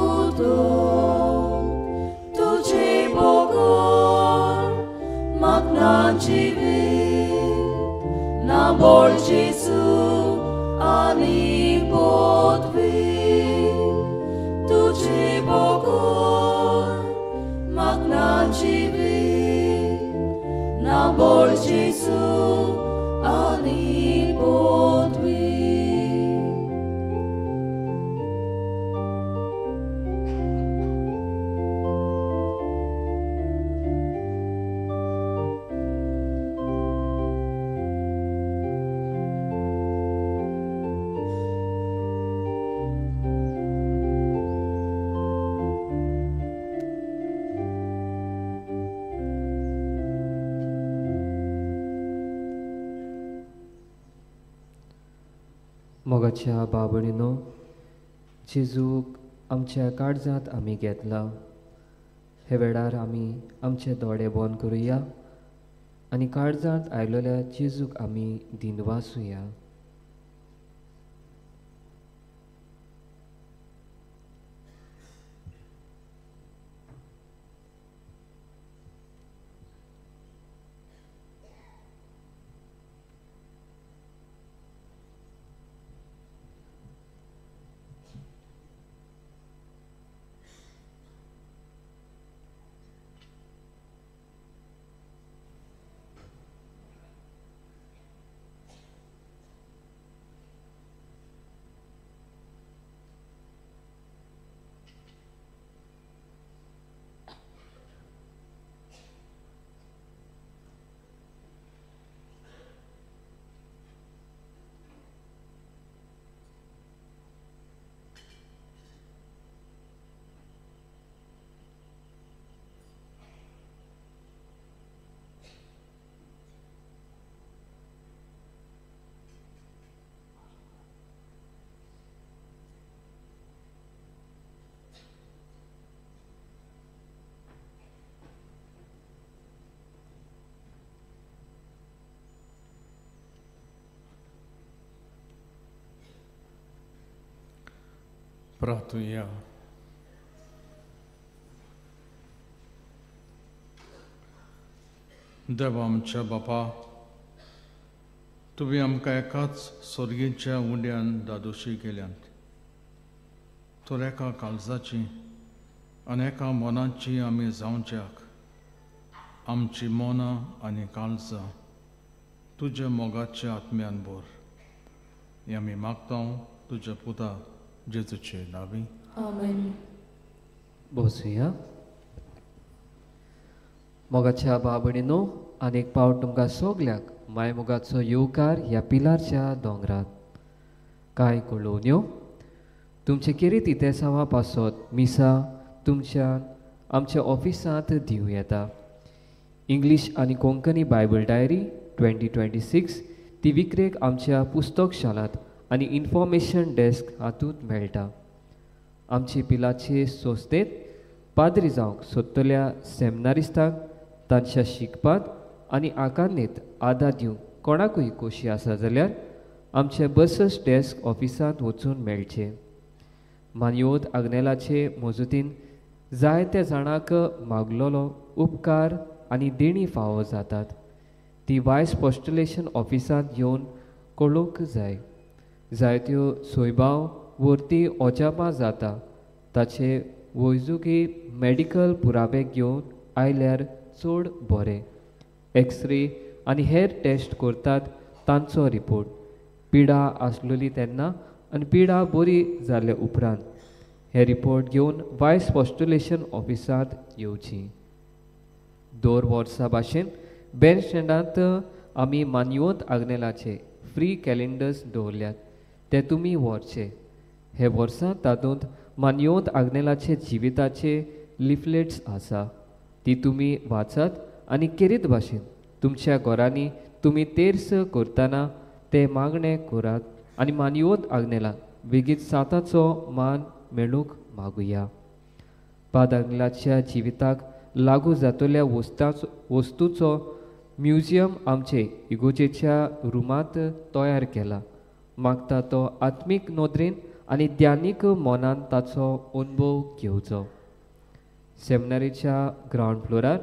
Tuche bogor magna jivit na bol Jesu ani potvi. Tuche bogor magna jivit na bol Jesu ani potvi. मोगाच्या बाबणीनो, जेजूक आमच्या काळजांत आमी घेतला. हे वेळार आमी आमचे दोळे बंद करुया आनी काळजांत आयलेल्या जेजूक आमी दिनवासुया. प्रार्थुया. देवा आमच्या बापा, तुवें आमकां एकाच सोर्गीच्या उंड्यान दादोशी केल्यात, तर एका काळजाची आनी एका मनाची आमी जावच्याक आमची मनां आनी काळजां तुज्या मोगाच्या आत्म्यान भर. हें आमी मागता तुज्या पुता जेजूचे नांवी. आमेन. बसुया. मोगाच्या भाव भयणीनो, आनी एक पावट तुमकां सगल्याक मायमोगाचो येवकार ह्या पिलारच्या दोंगरात. कांय कळोवण्यो तुमचे केरीत इतेसांवा पासत मिसा तुमच्या आमच्या ऑफिसांत दिवं येता. इंग्लीश आनी कोंकणी बायबल डायरी 2026 ती विक्रेक आमच्या पुस्तक शालांत आनी इन्फॉर्मेशन डेस्क हातूंत मेळटा. आमचे पिलाचे संस्थेंत पाद्री जावंक सोदतल्या सेमिनारिस्तांक तांच्या शिकपांत आनी आकारणेंत आदार दिवंक कोणाकूय खोशी आसा जाल्यार आमचे बसस डेस्क ऑफिसांत वचून मेळचें. मानयोत आग्नेलाचे मजुतीन जायत्या जाणांक मागलोलो उपकार आनी देणी फावो जातात. ती वायस पोस्टुलेशन ऑफिसांत येवन कळोवंक जाय. जायत्यो सोयबाव वरती अजापां जाता ताचे वैजुकी मेडिकल पुरावे घेवन आयल्यार चड बरें. एक्सरे आनी हेर टेस्ट करतात तांचो रिपोर्ट पिडा आसलेली तेन्ना आनी पिडा बरी जाले उपरांत हे रिपोर्ट घेवन वायस पोस्टुलेशन ऑफिसांत येवची. दर वर्सा भाशेन बँड स्टँडांत आमी मानयोत आग्नेलाचे फ्री कॅलेंडर्स दवरल्यात, ते तुमी व्हरचे. हे वर्सा तातूंत मानयोत आग्नेलाचे जिविताचे लिफलेट्स आसा, ती तुमी वाचात आनी केरीत भाशेन तुमच्या घरांनी तुमी तेर्स करतना ते मागणें करात आनी मानयोत आग्नेलाक बेगीन साताचो मान मेळूंक मागुया. पाद आग्नेलाच्या जिविताक लागू जातल्या वस्तूचो म्युझियम आमचे इगोजेच्या रुमांत तयार केला. मागता तो आत्मीक नदरेन आनी ध्यानीक मनान ताचो अनुभव घेवचो. सेमिनारीच्या ग्रावंड फ्लोरार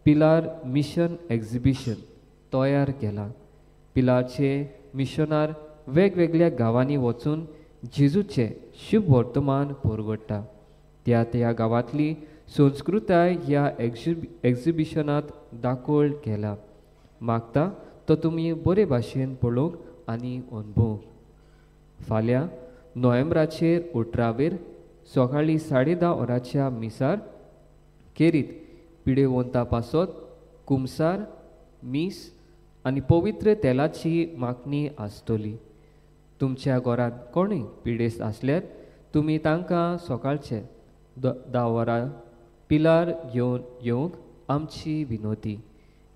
पिलार मिशन एक्झिबिशन तयार केला. पिलारचे मिशनार वेगवेगळ्या गांवांनी वचून जेजूचें शुभ वर्तमान परगट्टा. त्या त्या गांवांतली संस्कृताय ह्या एक्झिबिशनांत दाखोवल केला. मागता तो तुमी बरे भाशेन पळोवंक आनी अनुभवंक. फाल्यां नोव्हेंबराचेर 18वेर सकाळीं 10:30 वरांच्या मिसार केरीत पिडेवंता पासत कुमसार मीस आनी पवित्र तेलाची मागणी आसतली. तुमच्या घरांत कोणूय पिडेस्त आसल्यार तुमी तांकां सकाळचे 10 वरां पिलार घेवन येवंक आमची विनोती.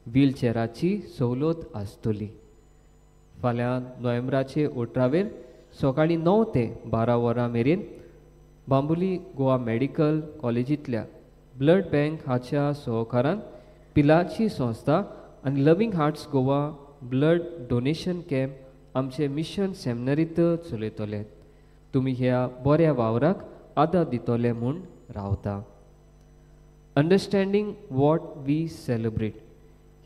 व्हीलचेराची सवलत आसतली. फाल्यां नोव्हेंबराचे 18वेर सकाळीं 9 ते 12 वरां मेरेन Bambolim Goa medical कॉलेजींतल्या blood bank हाच्या सहकारान पिलाची संस्था आनी loving hearts Goa blood donation camp आमचे मिशन सेमिनरींत चलयतले. तुमी ह्या बऱ्या वावराक आदार दितले म्हूण रावता. अंडरस्टँडींग what we celebrate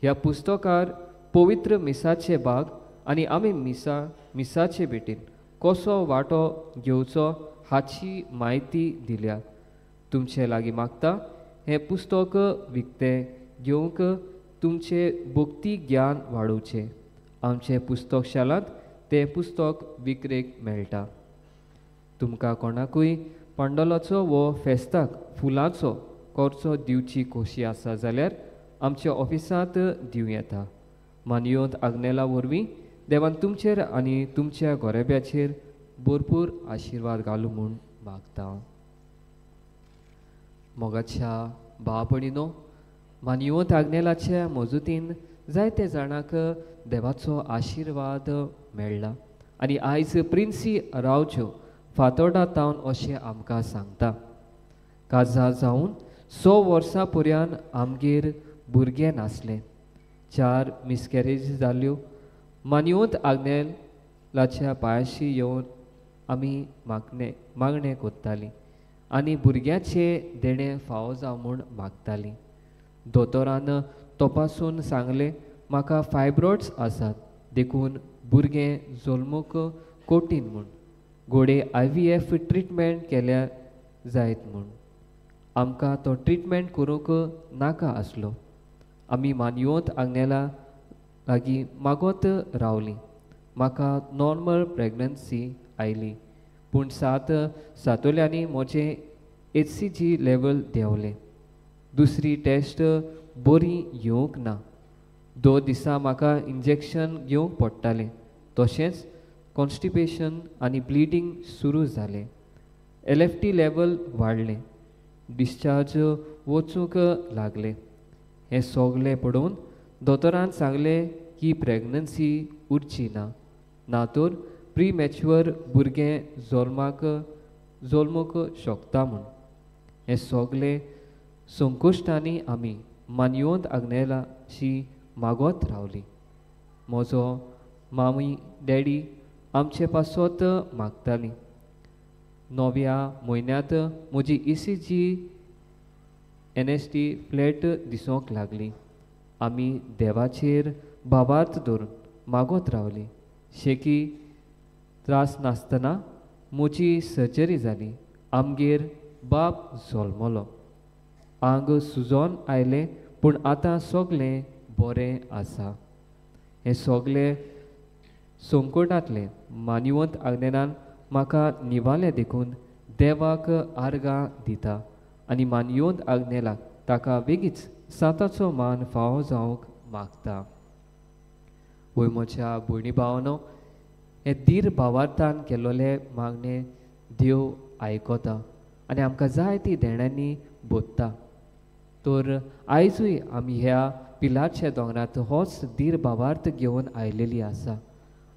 ह्या पुस्तकार पवित्र मिसाचे भाग आनी आमी मिसाचे भेटीन कसो वांटो घेवचो हाची म्हायती दिल्या. तुमचे लागीं मागता हें पुस्तक विकतें घेवंक तुमचे भक्ती ज्ञान वाडोवचें. आमचे पुस्तकशालांत तें पुस्तक विक्रेक मेळटा. तुमकां कोणाकूय पांडोलाचो वो फेस्ताक फुलांचो करचो दिवची खोशी आसा जाल्यार आमच्या ऑफिसांत दिवं येता. मानयोत आग्नेला वरवीं देवान तुमचेर आनी तुमच्या गोरेब्याचेर भरपूर आशिर्वाद घालूं म्हूण मागता. मोगाच्या भाव भयणीनो, मानयोत आग्नेलाच्या मजुतीन जायते जाणांक देवाचो आशिर्वाद मेळ्ळा आनी आयज प्रिन्सी रावच्यो फातोर्डा तावन अशें आमकां सांगता. काजार जावन 100 वर्सां पर्यंत आमगेर भुरगें नासलें. 4 मिसकॅरेज जाल्यो. मानयोत आग्नेलाच्या पांयाशी येवन आमी मागणें करतालीं आनी भुरग्याचें देणें फावो जावं म्हूण मागतालीं. दोतोरान तपासून सांगलें म्हाका फायब्रॉड्स आसात देखून भुरगें जल्मूंक कठीण म्हूण घोडे IVF treatment केल्यार जायत म्हूण. आमकां तो ट्रिटमेंट करूंक नाका आसलो. आमी मानयोत आग्नेला लागीं मागोत रावलीं. म्हाका नॉर्मल प्रेगनन्सी आयली, पूण 7 सातोल्यांनी म्हजें HCG level देंवलें. दुसरी टेस्ट बरी येवंक ना. 2 दिसां म्हाका इंजेक्शन घेवंक पडटालें. तशेंच कॉन्स्टिपेशन आनी ब्लिडींग सुरू जालें. LFT level वाडलें. डिस्चार्ज वचूंक लागलें. हें सगलें पळोवन दोतोरान सांगलें की प्रेगनन्सी उरची ना, ना तर प्रीमॅच्युअर भुरगें जल्मूंक शकता म्हूण. हें सगलें संकश्टांनी आमी मानयोंत आग्नेलाशी मागत रावली. म्हजो मामी डॅडी आमचे पासत मागताली. 9व्या म्हयन्यांत म्हजी ECG NST flat दिसूंक लागली. आमी देवाचेर भावार्थ धरून मागत रावली. शेकी त्रास नासतना म्हजी सर्जरी जाली. आमगेर बाब जल्मलो. आंग सुजोन आयलें, पूण आतां सगलें बरें आसा. हें सगलें संकटांतलें मानवंत आग्नेलान म्हाका निवालें देखून देवाक आर्गां दिता आनी मानयोंत आग्नेलाक ताका बेगीच सांताचो मान फावो जावंक मागता. वय म्हज्या भयणी भावानो, हे धीर भावार्थान केल्लोले मागणें देव आयकता आनी आमकां जाय ती देण्यांनी बोधता. तर आयजूय आमी ह्या पिलारच्या दोंगरांत होच धीर भावार्थ घेवन आयलेली आसा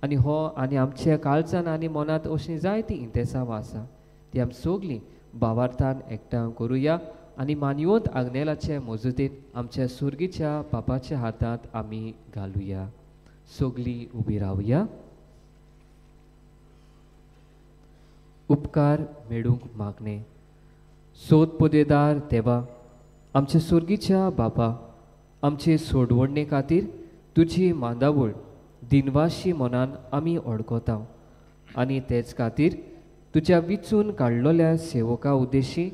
आनी हो आनी आमच्या काळजान आनी मनांत अशीं जायतीं इंतेसांवां आसा ती आमी सगळीं भावार्थान एकठांय करुया आनी मानयोत आग्नेलाचे मजुतीन आमच्या सुर्गीच्या बापाच्या हातांत आमी घालुया. सगळीं उबी रावया. उपकार मेळूंक मागणें. सोद पदेदार देवा, आमच्या सुर्गीच्या बापा, आमचे सोडवणे खातीर तुजी मांदावळ दिनवाशी मनान आमी ओडकोता आनी तेच खातीर तुज्या विचून काडलेल्या सेवका उद्देशी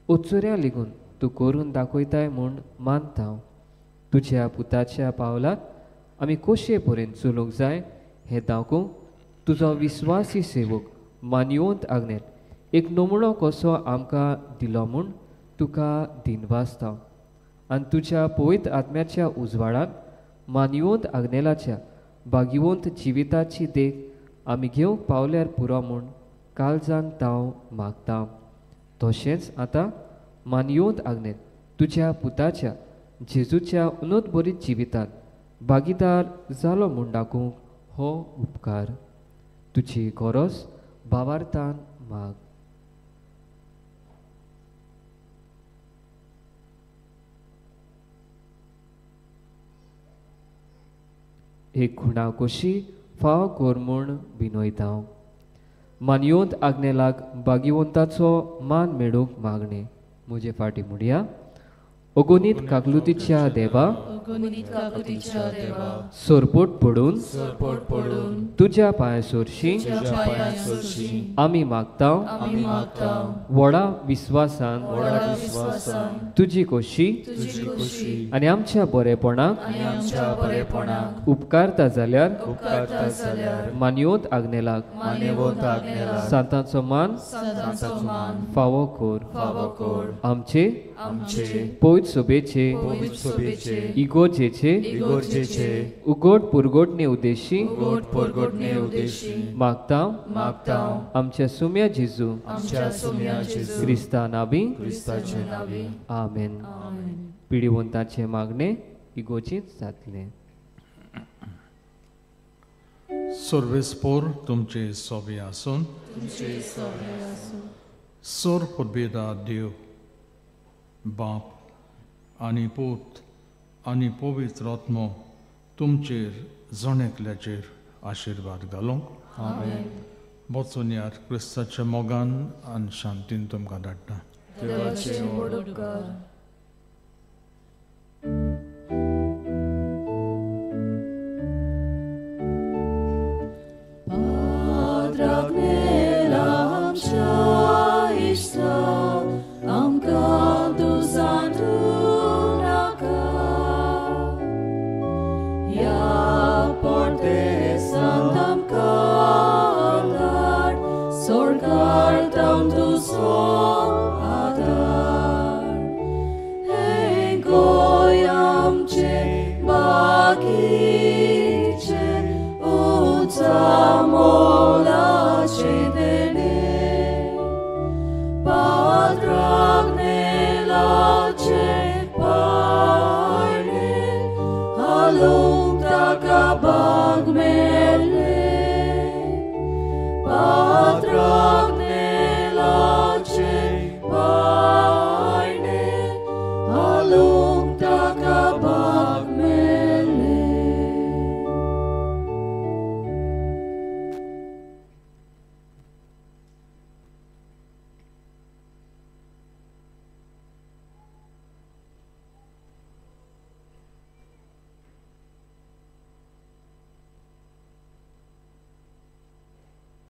ओचुऱ्या लेगून तूं करून दाखयताय म्हूण मानता. तुज्या पुताच्या पावलाक आमी कशे पर्यंत चलूंक जाय हें दाखोवंक तुजो विस्वासी सेवक मानयोंत आग्नेल एक नमुणो कसो आमकां दिलो म्हूण तुका दिनवासता आनी तुज्या पवित्र आत्म्याच्या उजवाडान मानयोंत आग्नेलाच्या भाग्यवंत जिविताची देख आमी घेवंक पावल्यार पुरो म्हूण काळजान ताव मागता. तशेंच आतां मानयोंत आग्नेल तुज्या पुताच्या जेजूच्या उन्नतभरीत जिवितांत भागीदार जालो म्हूण दाखोवंक हो उपकार तुजी गरज भावार्थान माग. एक खुणा कशी फाव कर म्हूण विनयता. मानयोंत आग्नेलाक भाग्यवंताचो मान मेळूंक मागणें. म्हजे फाटी म्हणया. अगणीत काकलुतीच्या देवा, सरपोट पडून तुज्या पांया सरशी आमी मागता. व्हडा विस्वासान तुजी खोशी आनी आमच्या बरेपणाक उपकारता जाल्यार मानयोत आग्नेलाक सांतांचो मान फावो कर. आमचे पवित्र सभेचे इगोर्जेचे उगोट पुरगोटणे उद्देशी मागता. आमच्या सुम्या जेजू क्रिस्ता नावी आमेन. पिडिवंताचे मागणे इगोर्जेंत जातलें. सर्वेस्पोर तुमचे सोबे आसून सोर पुरबेदा देव बाप आनी पूत आनी पवित्र आत्मो तुमचेर जण एकल्याचेर आशिर्वाद घालूंक. वचून यार क्रिस्ताच्या मोगान आनी शांतीन तुमकां धाडटा. आमकां काडटा तुजो आदार हें गोंय आमचें बाकीचें उंचा मोलाचें देणें पात्राग्नेलाचें पाळणें हालूंक ताका बाग मेळना.